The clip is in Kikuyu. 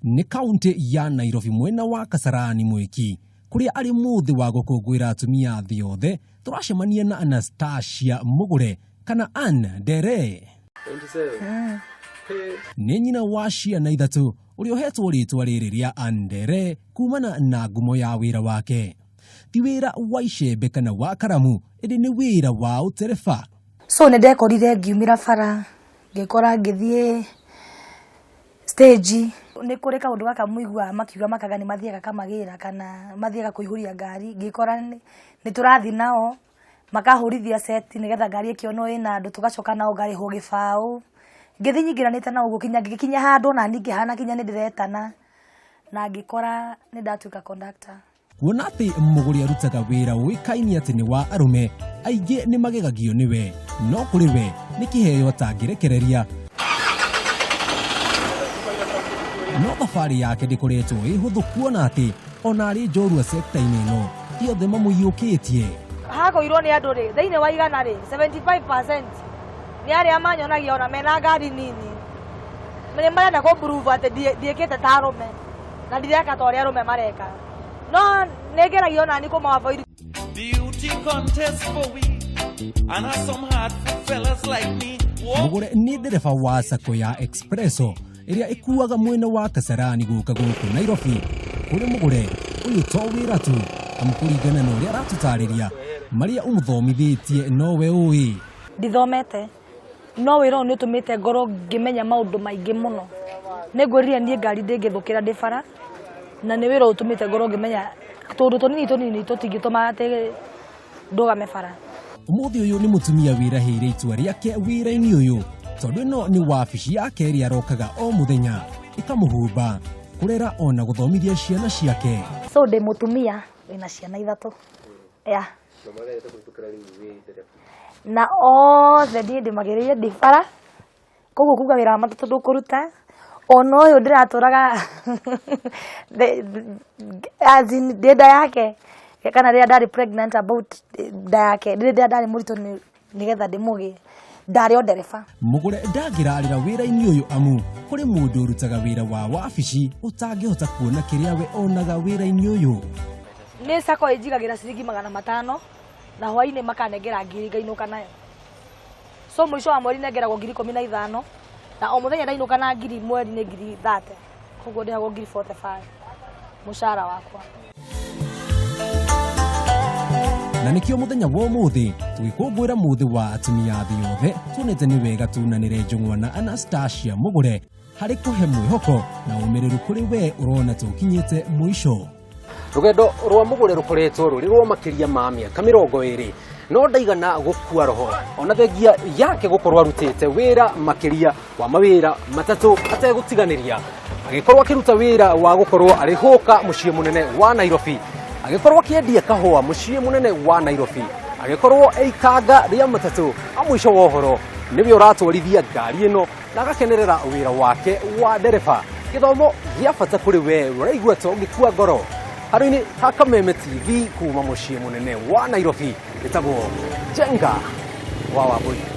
Nĩ kaũntĩ ya Nairobi mwena wa Kasarani Mwiki kũrĩa arĩ mũthĩ wa gũkũngũĩra atumia thĩ yothe tũracemania na Anastasia Mũgũre kana Ann Ndere. Nĩ nyina wa ciana ithatũ ũrĩa ũhetwo rĩtwa rĩrĩ rĩa Ann Ndere kumana na ngumo ya wĩra wake. Ti wĩra wa icembe kana wa karamu ĩndĩ nĩ wĩra wa ũtereba. So nĩ ndekorire ngiumĩra bara ngĩkora ngĩthiĩ stage. Nĩ kũrĩ kaũndũ gaka mũiguaga makiuga makaga nĩ mathiaga kamagĩra kana mathiaga kũihũria ngari, ngĩkora nĩ tũrathiĩ nao makahũrithia set nĩgetha ngari ĩkĩonwo ĩna andũ, tũgacoka nao ngarĩhwo gĩbaũ. Ngĩthiĩ nyingĩranĩte nao ũguo nginya ngĩkinya handũ onani ngĩhana nginya nĩ ndĩretana na ngĩkora nĩ ndatuĩka conductor. Kuona atĩ mũgũri arutaga wĩra ũĩkaine atĩ nĩ wa arũme, aingĩ nĩ magegagio nĩwe, no kũrĩ we nĩ kĩheo atangĩrekereria. No thabarĩ yake ndĩkoretwo ĩ hũthũ kuona atĩ ona arĩ njorua sekta-inĩ ĩno ti othe mamũiyũkĩtie. Hakũirwo nĩ andũ rĩ, thĩinĩ wa igana rĩ, 75% nĩ arĩa manyonagia ona mena ngari nini, nĩ marenda kũ prove atĩ ndiĩkĩte ta arũme na ndireka ta ũrĩa arũme mareka. No nĩ ngeragia ona niĩ kũma avoid. Beauty contest for we and have some hard for fellas like me. Mũgũre nĩ ndereba wa sacco ya Expresso ĩrĩa ĩkuaga mwena wa Kasarani gũka gũkũ Nairobi. Kũrĩ mũgũre ũyũ to wĩra tu, amu kũringana na ũrĩa aratũtarĩria marĩa ũmũthomithĩtie nowe ũĩ. Ndithomete no wĩra ũyũ nĩ ũtũmĩte ngorwo ngĩmenya maũndũ maingĩ mũno. Nĩ ngwĩrire niĩ ngari ndĩngĩthũkĩra ndĩ bara, na nĩ wĩra ũtũmĩte ngorwo ngĩmenya tũũndũ tũnini tũnini tũtingĩtũma atĩ ndũgame bara. Ũmũthĩ ũyũ nĩ mũtumia wĩrahĩire itua rĩake wĩra-inĩ ũyũ tondũ ĩno nĩ wabici yake ĩrĩa arokaga o mũthenya ĩkamũhumba kũrera ona gũthomithia ciana ciake. So ndĩ mũtumia wĩna ciana ithatũ, yeah. Na othe niĩ ndĩmagĩrĩire ndĩ bara, koguo kuga wĩra wa matatũ ndũkũruta, ona ũyũ ndĩratũraga as in ndĩ nda yake kana rĩrĩa ndarĩ pregnant about nda yake, rĩrĩa ndarĩ mũritũ nĩgetha ndĩmũgĩe, ndarĩ o ndereba. Mũgũre ndangĩrarĩra wĩra-inĩ ũyũ amu kũrĩ mũndũ ũrutaga wĩra wa wabici ũtangĩhota kuona kĩrĩa we onaga wĩra-inĩ ũyũ. Nĩ sacco ĩnjigagĩra ciringi 500 na hwainĩ makanengera ngiri ngainũka nayo. So mũico wa mweri nengeragwo ngiri 15 na o mũthenya ndainũka na ngiri mweri nĩ ngiri 30, koguo ndĩhagwo ngiri 45 mũcara wakwa. Na nĩkĩo mũthenya wa ũmũthĩ tũgĩkũngũĩra mũthĩ wa atumia a thĩ yothe tuonete nĩ wega tunanĩre njũng'wa na Anastasia Mũgũre harĩ kũhe mwĩhoko na ũmĩrĩru kũrĩ we ũrona tũkinyĩte mũico. Rũgendo rwa Mũgũre rũkoretwo rũrĩ rwa makĩria ma mĩaka 20 no ndaigana gũkua roho ona thengia yake gũkorwo arutĩte wĩra makĩria wa mawĩra matatũ ategũtiganĩria, agĩkorwo akĩruta wĩra wa gũkorwo arĩ hũka mũciĩ mũnene wa Nairobi, agĩkorwo akĩendia kahũa mũciĩ mũnene wa Nairobi, agĩkorwo eikanga rĩa matatũ, a mũico wa ũhoro nĩwe ũratwarithia ngari ĩno na agakenerera wĩra wake wa ndereba. Gĩthomo gĩa bata kũrĩ we ũraigua ta ũngĩkua ngoro. Handũ-inĩ ha Kameme TV kuma mũciĩ mũnene wa Nairobi, ĩtagwo Njenga wa Wambũi.